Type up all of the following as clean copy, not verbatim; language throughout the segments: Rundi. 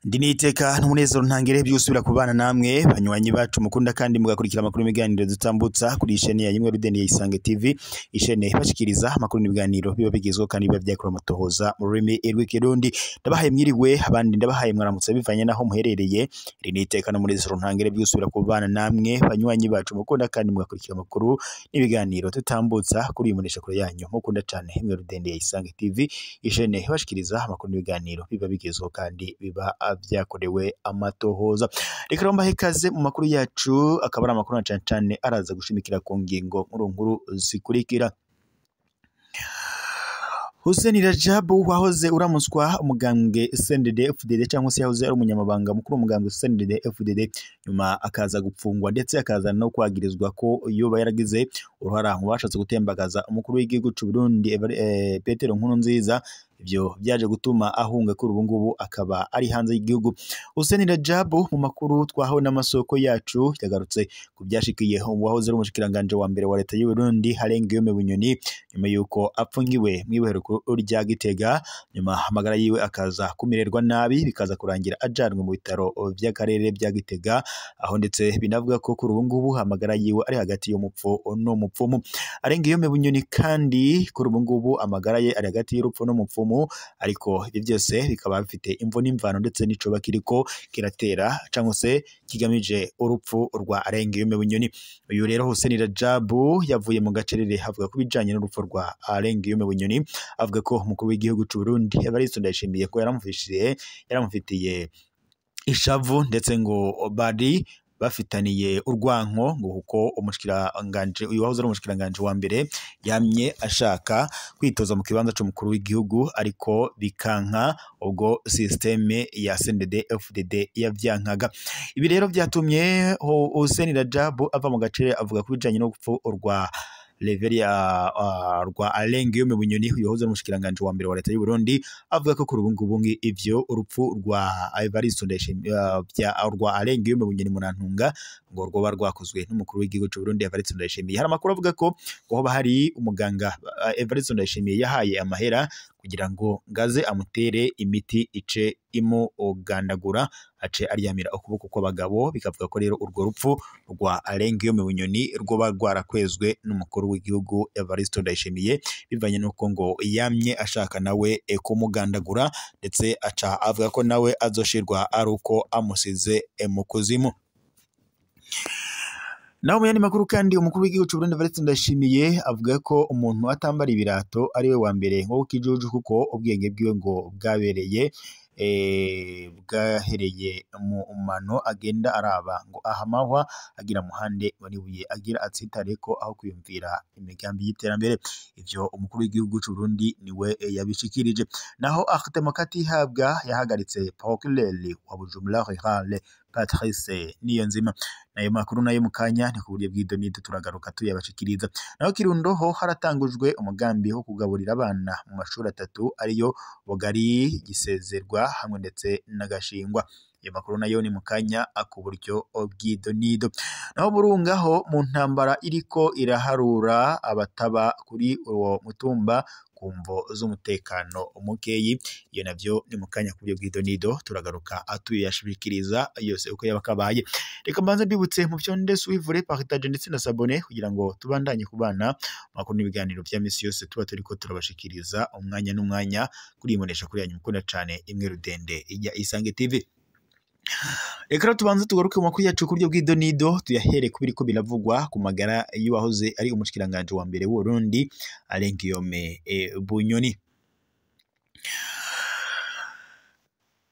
Ndi niteka n'umunezero ntangere by'usubira kubana namwe banywanyi bacu mukunda kandi mugakurikira amakuru n'ibiganiro dutambutsa kuri ishene ya Yimwe Rudeni ya Isange TV, ishene bashikiriza amakuru n'ibiganiro biba bigezweho kandi biba byakora amatohoza mu rurimi rw'ikirundi. Ndabahaye mwiriwe, abandi ndabahaye mwaramutse bivanye naho muherereye. Ndi niteka n'umunezero ntangere by'usubira kubana namwe banywanyi bacu mukunda kandi mugakurikira amakuru n'ibiganiro dutambutsa kuri iyi munesha kure yanyu mukunda cyane Yimwe Rudeni ya Isange TV, ishene bashikiriza amakuru n'ibiganiro biba bigezweho kandi biba byakorewe amatohoza. Reka mbahe ikaze mu makuru yacu, akaba ari amakuru na cane cane araza gushimikira ku ngingo nkuru nkuru zikurikira. Hussein Rajabu wahoze uramuswa umugambwe CNDD-FDD cyangwa se yahoze ari umunyamabanga mukuru w'umugambwe CNDD-FDD, nyuma akaza gupfungwa ndetse akaza no kwagirizwa ko yoba yaragize uruhara mu bashatse gutembagaza umukuru w'igihugu c'u Burundi Petero Nkurunziza. Ibyo byaje gutuma ahunga, kuri ubu ngubu akaba ari hanze y'igihugu. Hussein Rajabu mu makuru twahawe n'amasoko yacu yagarutse ku byashikiye uwahoze ari umushikiranganje wa mbere wa leta y'u Burundi Alain Guillaume Bunyoni, nyuma yuko apfungiwe mw'ibohero rya Gitega, nyuma amagara yiwe akaza kumererwa nabi bikaza kurangira ajanwe mu bitaro by'akarere bya Gitega, aho ndetse binavuga ko kuri ubu ngubu amagara yiwe ari hagati y'umupfu n'umupfumu. Alain Guillaume Bunyoni kandi kuri ubu ngubu amagara ye ari hagati y'urupfu n'umupfumu, ariko ibyo byose bikaba bifite imvo n'imvano ndetse n'icoba kiriko kiratera cyangwa se kigamije urupfu rwa Alain Guillaume Bunyoni. Uyu rero Hussein Rajabu yavuye mu gacerere avuga ku bijanye n'urupfu rwa Alain Guillaume Bunyoni, avuga ko umukuru w'igihugu c'u Burundi Evariste Ndayishimiye ko yaramufitiye ishavu ndetse ngo bari bafitaniye urwanko, ngo kuko umushikiranganje uyu wahoze ari umushikiranganje wa mbere yamye ashaka kwitoza mu kibanza c'umukuru w'igihugu ariko bikanka ubwo systeme ya CNDD-FDD yavyankaga. Ibi rero byatumye Hussein Rajabu ava mu gace avuga ku bijanye n'urupfu rwa Leveria rwa Alain Guillaume Bunyoni yahoze ari umushikiranganje wa mbere wa leta y'u Burundi, avuga ko kuri ubu ngubu ivyo urupfu rwa Evariste Ndayishimiye rwa Alain Guillaume Bunyoni Munantunga ngo rwoba rwakozwe n'umukuru w'igihugu c'u Burundi Evariste Ndayishimiye. Hari amakuru avuga ko ngo hoba hari umuganga Evariste Ndayishimiye yahaye amahera kugira ngo ngaze amutere imiti ice imugandagura ace aryamira ukuboko kw'abagabo, bikavuga ko rero urwo rupfu rwa Alain Guillaume Bunyoni rwoba rwarakwezwe n'umukuru w'igihugu Evariste Ndayishimiye, bivanye n'uko ngo yamye ashaka nawe kumugandagura, ndetse aca avuga ko nawe azoshirwa ari uko amusize mu kuzimu. Naho mu yandi makuru kandi, umukuru w'igihugu c'u Burundi Evariste Ndayishimiye avuga ko umuntu atambara ibirato ari we wa mbere ngo kijuju, kuko ubwenge bwiwe ngo bwabereye bwahereye mu mano agenda araba ngo ahamahwa agira muhande wanibuye agira atsitare ko aho kwiyumvira imigambi y'iterambere. Ivyo umukuru w'igihugu c'u Burundi niwe yabishikirije. Naho Akhtemokati ihabwa yahagaritse procureur wa Bujumbura Rural Patrice Niyonzima. Nayo makuru nayo mukanya ni ku buryo bw'idonito turagaruka tuyabashikiriza. Naho Kirundo ho haratangujwe umugambi wo kugaburira abana mu mashuri atatu ariyo Bugari, Gisezerwa hamwe ndetse n'Agashingwa. Ayo makuru nayo ni mukanya ku buryo bw'idonido. Naho Burungaho mu ntambara iriko iraharura abataba kuri uwo mutumba ku mvo z'umutekano mukeyi, iyo navyo ni mukanya ku buryo bw'idonido turagaruka atuyashikiriza yose uko yabakabaye. Reka mbanze mbibutse mu vyonde suivre, partage ndetse na sabone kugira ngo tubandanye kubana makuru n'ibiganiro vya misi yose tuba turiko turabashikiriza umwanya n'umwanya kuri ibonesha kuri yanyu mukunda cane Imwe Rudende ya Isange TV. Reka tubanze tugaruke mu makuru yacu ku buryo bw'idonido, tuyahere ku biriko biravugwa ku magara y'uwahoze ari umushikiranganje wa mbere w'u Burundi Alain Guillaume Bunyoni.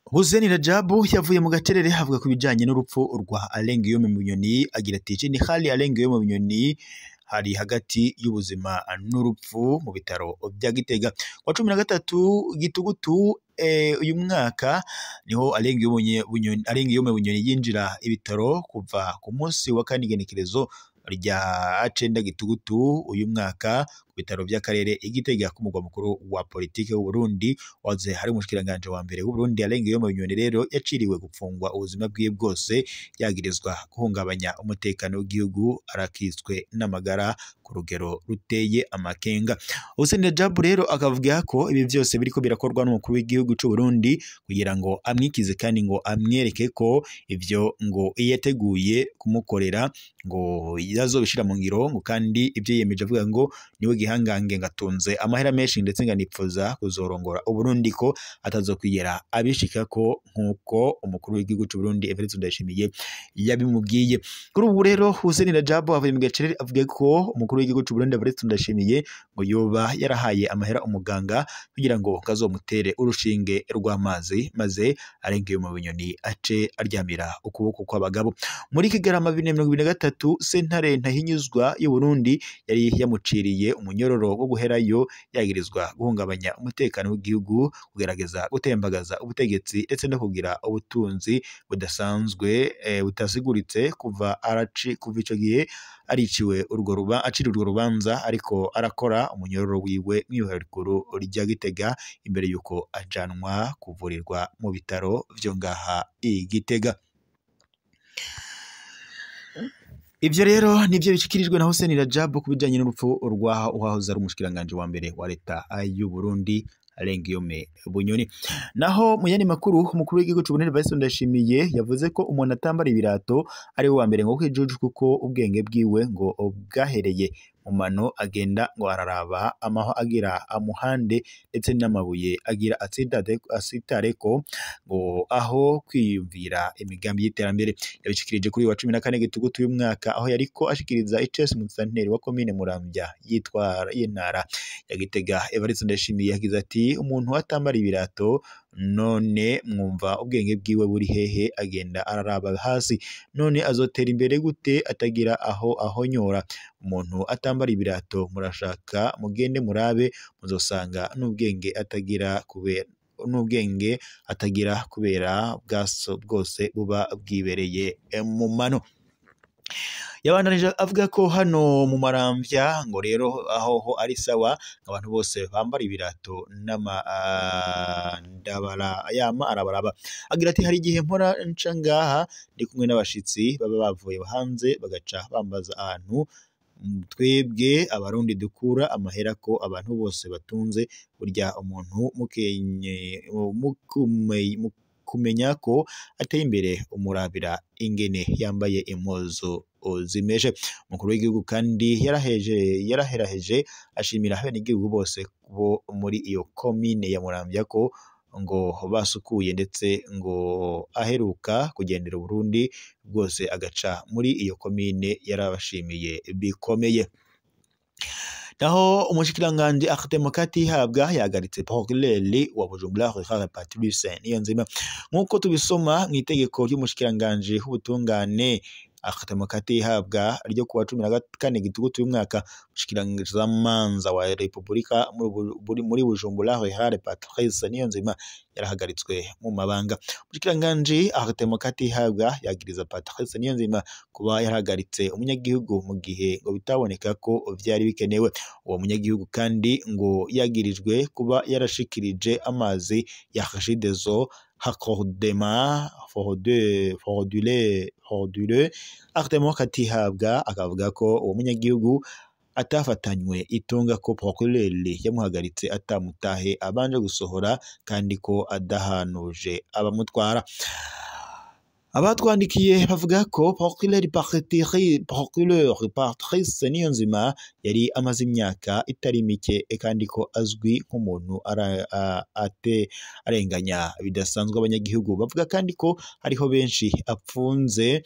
Hussein Rajabu yavuye mu gacerere avuga ku bijanye n'urupfu rwa Alain Guillaume Bunyoni, agira ati ni hali Alain Guillaume Bunyoni hari hagati y'ubuzima n'urupfu mu bitaro bya Gitega. Kwa 13 Gitugutu uyu mwaka niho Alain Guillaume Bunyoni yinjira ibitaro kuva ku munsi wa kane igenekerezo rya 9 Gitugutu uyu mwaka ku bitaro by'akarere i Gitega ku mugwa mukuru wa politike w'u Burundi. Wahoze hari umushikiranganje wa mbere w'u Burundi Alain Guillaume Bunyoni rero yaciriwe gupfungwa ubuzima bwiwe bwose, yagirizwa guhungabanya umutekano w'igihugu, arakitswe n'amagara ku rugero ruteye amakenga. Hussein Rajabu rero akavuga ko ibi byose biriko birakorwa n'umukuru w'igihugu c'u Burundi kugira ngo amwikize kandi ngo amwereke ko ivyo ngo yateguye kumukorera ngo yazobishira mu ngiro, ngo kandi ibyo yiyemeje avuga ngo niwe gihangange ngatunze amahera menshi ndetse nganipfuza kuzorongora Uburundi ko atazokwigera abishika ko nkuko umukuru w'igihugu c'u Burundi Evariste Ndayishimiye yabimubwiye. Kuri ubu rero Hussein Rajabu avuye mu gacerere avuga ko umukuru w'igihugu c'u Burundi Evariste Ndayishimiye ngo yoba yarahaye amahera umuganga kugira ngo kazomutere urushinge rw'amazi maze arengeye mu Bunyoni ace aryamira ukuboko kw'abagabo. Muri Kigarama 2023 sentare ntahinyuzwa y'u Burundi yari yamuciriye umunyororo wo guherayo, yagirizwa guhungabanya umutekano w'igihugu, kugerageza gutembagaza ubutegetsi ndetse no kugira ubutunzi budasanzwe butasiguritse. Kuva ico gihe ariciwe urwo ruba aciri urwo rubanza, ariko arakora umunyororo wiwe mw'ibohero rikuru rya Gitega imbere yuko ajanwa kuvurirwa mu bitaro vyo ngaha i Gitega. Ivyo rero nivyo bishikirijwe na Hussein Rajabu ku bijanye n'urupfu rwa uwahoze ari umushikiranganje wa mbere wa leta y'u Burundi Alain Guillaume Bunyoni. Naho mu yandi makuru, umukuru w'igihugu c'u Burundi Evariste Ndayishimiye yavuze ko umuntu atambara ibirato ari we wa mbere ngo kwijuju, kuko ubwenge bwiwe ngo bwahereye mu mano, agenda ngo araraba amaho agira amuhande ndetse n'amabuye agira asitareko ngo aho kwiyumvira imigambi y'iterambere. Yabishikirije kuri wa 14 Gitugutu uyu mwaka, aho yariko ashikiriza icese umusitanteri wa komine Muramvya yitwara y'intara ya Gitega. Evariste Ndayishimiye yagize ati umuntu atambara ibirato none mwumva ubwenge bwiwe buri hehe? Agenda araraba hasi, none azotera imbere gute atagira aho ahonyora? Umuntu atambara ibirato murashaka mugende murabe, muzosanga n'ubwenge atagira kubera n'ubwenge atagira kubera bwaso bwose buba bwibereye mu mano. Yabandanije avuga ko hano mu Maramvya ngo rero aho ho ari sawa, abantu bose bambara ibirato n'amandabara yama arabaraba. Agira ati hari igihe mpora nca ngaha ndi kumwe n'abashitsi baba bavuye hanze bagaca bambaza ahantu twebwe abarundi dukura amahera ko abantu bose batunze, burya umuntu kumenya ko ateye imbere umurabira ingene yambaye impuzu zimeshe. Umukuru w'igihugu kandi yaraheraheje ashimira abenegihugu bose bo muri iyo komine ya Muramvya ko ngo basukuye, ndetse ngo aheruka kugendera Burundi bwose agaca muri iyo komine yarabashimiye bikomeye. Naho umushikiranganje Arthème Katihabwa yahagaritse procureur wa Bujumbura Richard Patrice Niyonzima, nkuko tubisoma mu itegeko ry'umushikiranganje w'ubutungane Arthème Katihabwa ryo kuwa 14 Gitugutu uyu mwaka. Umushikiranganji wa Repubulika muri Bujumbura Richard Patrice Niyonzima yarahagaritswe mu mabanga. Umushikiranganji Arthème Katihabwa yagiriza Patrice Niyonzima kuba yarahagaritse umunyagihugu mu gihe ngo bitaboneka ko vyari bikenewe. Uwo munyagihugu kandi ngo yagirijwe kuba yarashikirije amazi ya Regideso raccordement frauduleux. Arthème Katihabwa akavuga ko uwo munyagihugu atafatanywe itunga, ko procureur yamuhagaritse atamutahe abanje gusohora, kandi ko adahanuje abamutwara. Abatwandikiye bavuga ko procureur Patrice Niyonzima yari amaze imyaka itari mike, kandi ko azwi nk'umuntu arenganya bidasanzwe abanyagihugu. Bavuga kandi ko hariho benshi apfunze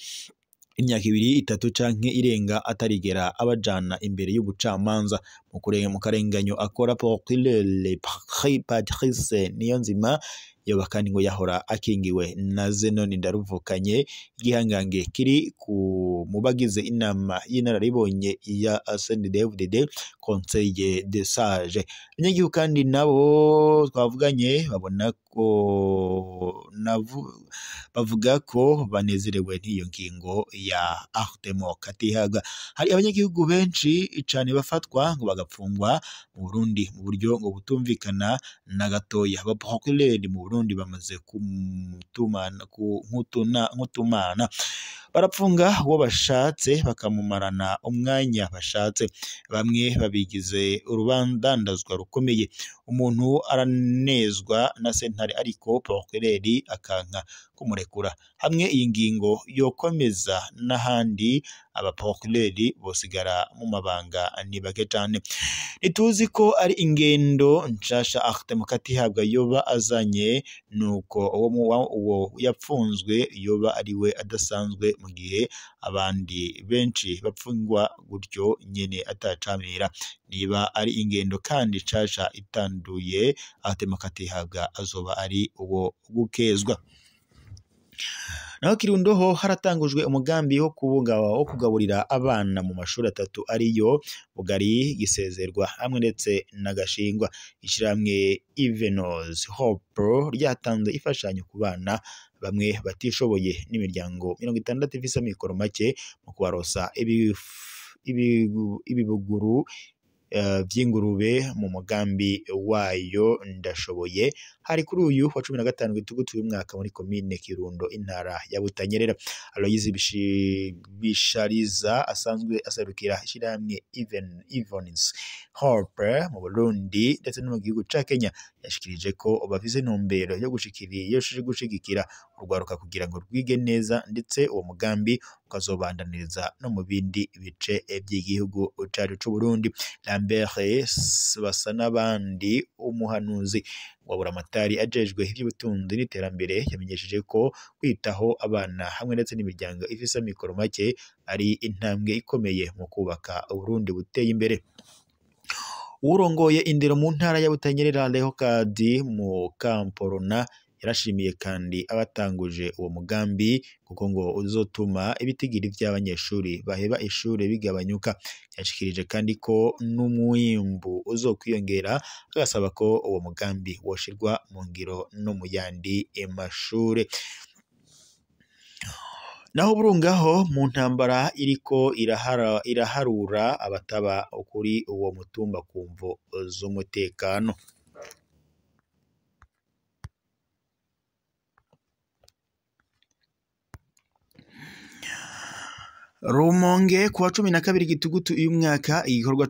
imyaka 2, 3 canke irenga atarigera abajana imbere y'ubucamanza. Mu karenganyo akora procureur Patrice Niyonzima yoba kandi ngo yahora akingiwe na Zenon Ndaruvukanye, igihangange kiri ku mubagize inama y'inararibonye ya CNDD-FDD Conseil des Sages. Abanyagihugu kandi nabo twavuganye babona ko bavuga ko banezerewe n'iyo ngingo ya Arthème Katihabwa. Hari abanyagihugu benshi cane bafatwa ngo bagapfungwa mu Burundi mu buryo ngo butumvikana na gatoya. Aba procureur mu Burundi bamaze kumutumana nk'utumana, barapfunga uwo bashatse bakamumarana umwanya bashatse, bamwe babigize urubandandazwa rukomeye. Umuntu aranezwa na sentare ariko procureur akanka kumurekura. Hamwe iyi ngingo yokomeza n'ahandi, aba procureur bosigara mu mabanga ni bake cane. Ntituzi ko ari ingendo nshasha Arthur Mukatihabwa yoba azanye, nuko uwo yapfunzwe yoba ariwe adasanzwe mu gihe abandi benshi bapfungwa gutyo nyene atacamira. Niba ari ingendo kandi nshasha itanduye, Arthur Mukatihabwa azoba ari uwo gukezwa. Naho Kirundo ho haratangujwe umugambi wo kugaburira abana mu mashuri atatu ariyo Bugari, Gisezerwa hamwe ndetse na Gashingwa. Ishirahamwe Evenos Hope ryatanze ifashanyo ku bana bamwe batishoboye n'imiryango 60 ifise amikoro make mu kubarosa ibibuguru vy'ingurube mu mugambi wayo Ndashoboye. Hari kuri uyu wa 15 Gitugutu uyu mwaka muri komine Kirundo, intara ya Butanyerera. Aloyizi Bishariza asanzwe aserukira ishirahamwe Evans Hope mu Burundi ndetse no mu gihugu ca Kenya, yashikirije ko bafise intumbero yo gushigikira urwaruka kugira ngo rwige neza, ndetse uwo mugambi ukazobandaniriza no mu bindi bice by'igihugu cacu c'u Burundi. Lambert basa n'abandi, umuhanuzi wa Buramatari ajejwe ivy'ubutunzi n'iterambere, yamenyesheje ko kwitaho abana hamwe ndetse n'imiryango ifise amikoro make ari intambwe ikomeye mu kubaka Uburundi buteye imbere. Urongoye indero mu ntara ya Butanyerera, Leokadi Mukamporona, yarashimiye kandi abatanguje uwo mugambi kuko ngo uzotuma ibitigiri vy'abanyeshuri baheba ishure bigabanyuka. Yashikirije kandi ko n'umwimbu uzokwiyongera, agasaba ko uwo mugambi woshirwa mu ngiro no mu yandi mashure. Naho burungaho mu ntambara iriko iraharura abataba kuri uwo mutumba ku mvo z'umutekano. Rumonge kuwa 12 Gitugutu uyu mwaka, igikorwa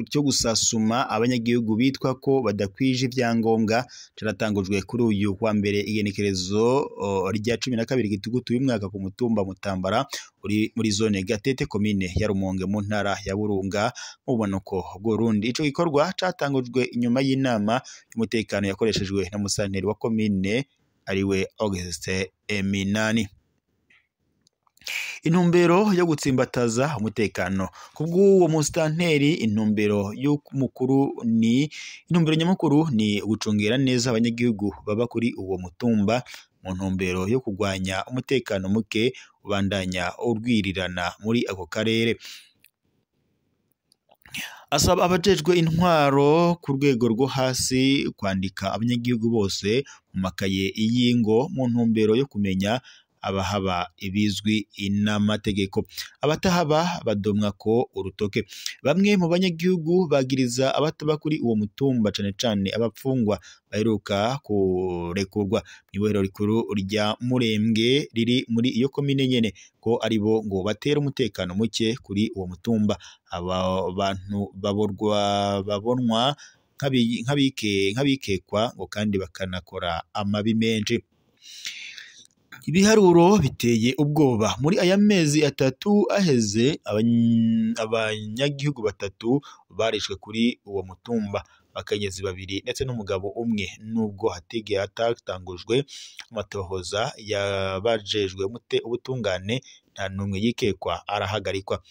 cyo gusasuma abanyagihugu bitwa ko badakwije ivyangombwa caratangujwe kuri uyu wa mbere igenekerezo rya 12 Gitugutu uyu mwaka ku mutumba Mutambara uri muri zone Gatete, komine ya Rumonge mu ntara ya Burunga mu bumanuko bw'Uburundi. Ico gikorwa catangujwe inyuma y'inama y'umutekano yakoreshejwe na musanteri wa komine ariwe Auguste Minani. Intumbero yo gutsimbataza umutekano kubw'uwo musitanteri, intumbero y'umukuru ni intumbero nyamukuru ni gucungera neza abanyagihugu baba kuri uwo mutumba mu ntumbero yo kugwanya umutekano muke ubandanya urwirirana muri ako karere. Asaba abajejwe intwaro ku rwego rwo hasi kwandika abanyagihugu bose mu makaye y'ingo mu ntumbero yo kumenya abahaba ibizwi n'amategeko, abatahaba badomwa ko urutoke. Bamwe mu banyagihugu bagiriza abataba kuri uwo mutumba cane cane abapfungwa baheruka kurekurwa mw'ibohero rikuru rya Murembwe riri muri iyo komine nyene, ko aribo ngo batera umutekano muke kuri uwo mutumba. Aba bantu babonwa nk'abikekwa ngo kandi bakanakora amabi menshi. Ibiharuro biteye ubwoba. Muri aya mezi atatu aheze, abanyagihugu batatu barishwe kuri uwo mutumba, abakenyezi babiri ndetse n'umugabo umwe, nubwo hatigeze hatangujwe amatohoza yabajejwe ubutungane, nta n'umwe yikekwa arahagarikwa.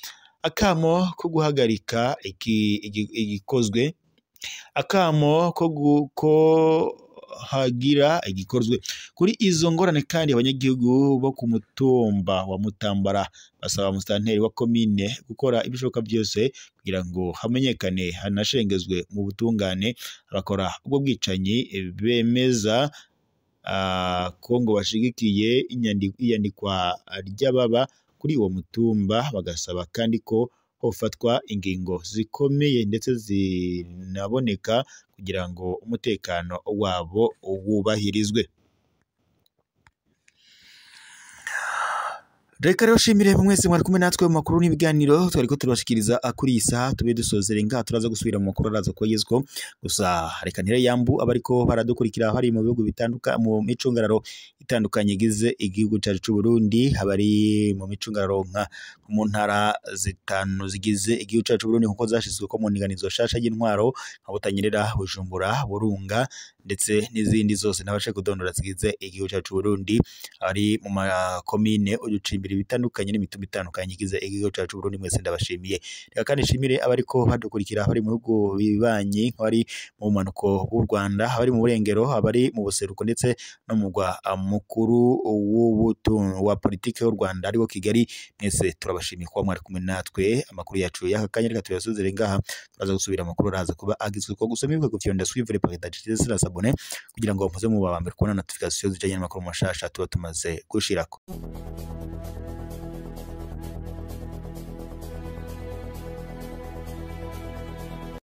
Akamo ko guhagarika igikozwe, akamo ko hagira igikozwe kuri izo ngorane. Kandi abanyagihugu bo ku mutumba wa Mutambara basaba musitanteri wa komine gukora ibishoboka byose kugira ngo hamenyekane hanashengezwe mu butungane abakora ubwo bwicanyi, bemeza ko ngo bashigikiye iyandikwa ry'ababa kuri uwo mutumba, bagasaba kandi ko hofatwa ingingo zikomeye ndetse zinaboneka kugira ngo umutekano wabo wubahirizwe. Reka rero shimire mwese mwari kumwe natwe mu makuru n'ibiganiro twariko turabashikiriza kuri iyi saha, tube dusozere ngaha, turaza gusubira mu makuru araza kubagezwaho. Gusa reka ntere yambu abariko baradukurikira hari mu bihugu bitandukanye, mu micungararo itandukanye igize igihugu cyacu c'u Burundi, abari mu micungararo nka mu ntara zitanu zigize igihugu cyacu c'u Burundi nkuko zashizwe ko mu ndinganizo shasha y'intwaro nka Butanyerera, Bujumbura, Burunga ndetse n'izindi zose nabashe kudondora zigize igihugu cyacu c'u Burundi, ari mu makomine uducimbiri bitandukanye n'imitumba itandukanye igize igihugu cyacu Burundi, mwese ndabashimiye. Reka kandi nshimire abariko badukurikira bari mu bihugu bibanyi, abari mu bumanuko bw'u Rwanda, abari mu burengero, abari mu buseruko ndetse no mu mugwa mukuru wa politike y'u Rwanda ariwo Kigali, mwese turabashimiye kuba mwari kumwe natwe. Amakuru yacu y'aka kanya reka tuyasozere ngaha, turaza gusubira amakuru araza kuba agizwe ko gusa mwibuke gufyonda suivre, partager ndetse na s'abonner kugira ngo muze muba aba mbere kubona notification zijanye n'amakuru mashasha tuba tumaze gushirako.